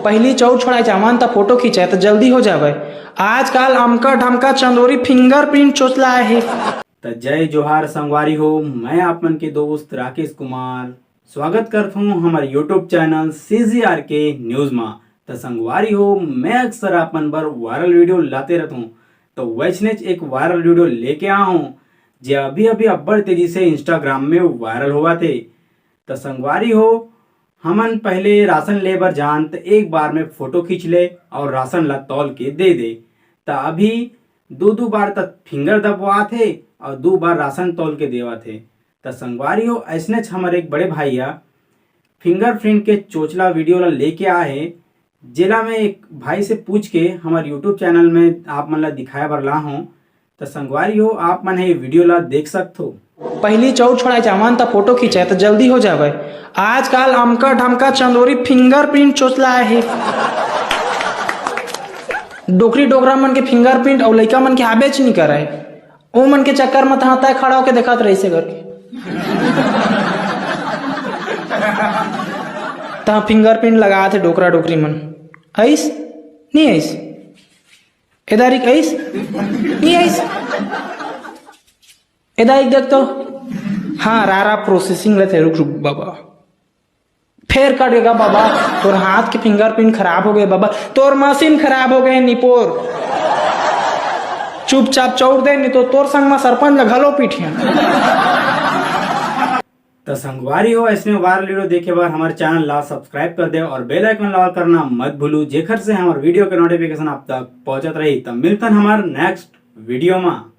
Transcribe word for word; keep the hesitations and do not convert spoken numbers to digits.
पहिली चौर छोड़ाए जावन त फोटो खींचे त जल्दी हो जावे। आजकल अमका ढमका चंदोरी फिंगरप्रिंट चोचला आहे। त जय जोहार संगवारी हो, मैं आप मन के दोस्त राकेश कुमार स्वागत करत हूँ हमर YouTube channel C G R K news मा। त संगवारी हो, मैं अक्सर आप मन बर वायरल वीडियो लाते रहत हूँ। तो वैसनेच एक वायरल वीडियो लेके आ हूँ, जे अभी अभी अब्बड़ तेजी से Instagram में वायरल होवत हे। त संगवारी हो, हमन पहले राशन ले बर जान त एक बार में फोटो खींच ले और राशन ला तौल के दे दे। त अभी दू दू बार तक फिंगर दबवात हे और दू बार राशन तौल के देवत हे। त संगवारी हो, ऐसनेच हमर एक बड़े भाई ह फिंगरप्रिंट के चोचला वीडियो ला लेके आए हे, जेला मैं एक भाई से पूछ के हमर YouTube चैनल में आप मन ला दिखाए बर ला हूँ। त संगवारी हो, आप मन हे वीडियो ला देख सकथो। पहिली चौर छोड़ाए जावन त फोटो खींचे त जल्दी हो जावे। आजकल अमका ढमका चंदोरी फिंगरप्रिंट चोचला आहे। डोकरी डोकरा मन के फिंगरप्रिंट अउ लइका मन के हाबेच नी करे। ओ मन के चक्कर म तहाँ तय खड़ा होके देखत रहिसे करके। तहाँ फिंगरप्रिंट लगात हे डोकरा डोकरी मन। आइस? नी आइस? एदारिक आइस? नी आइस? एदारिक देख तो। हाँ, रारा प्रोसेसिंग लेथे, रुक, रुक, बाबा। फेर कट गे गा बाबा, तोर हाथ के फिंगरप्रिंट खराब हो गे बाबा, तोर मशीन खराब हो गे निपोर। चुपचाप चौर दे, नी तो तोर संग म सरपंच ल घलो पीटिया। त संगवारी हो, ऐसने वायरल वीडियो देखे बर हमर चैनल ला सब्सक्राइब कर दे और बेल आइकन ला ऑल करना मत भूलू, जेखर से हमर वीडियो के नोटिफिकेशन आप तक पहुंचत रही। त मिलतन हमर नेक्स्ट वीडियो मा।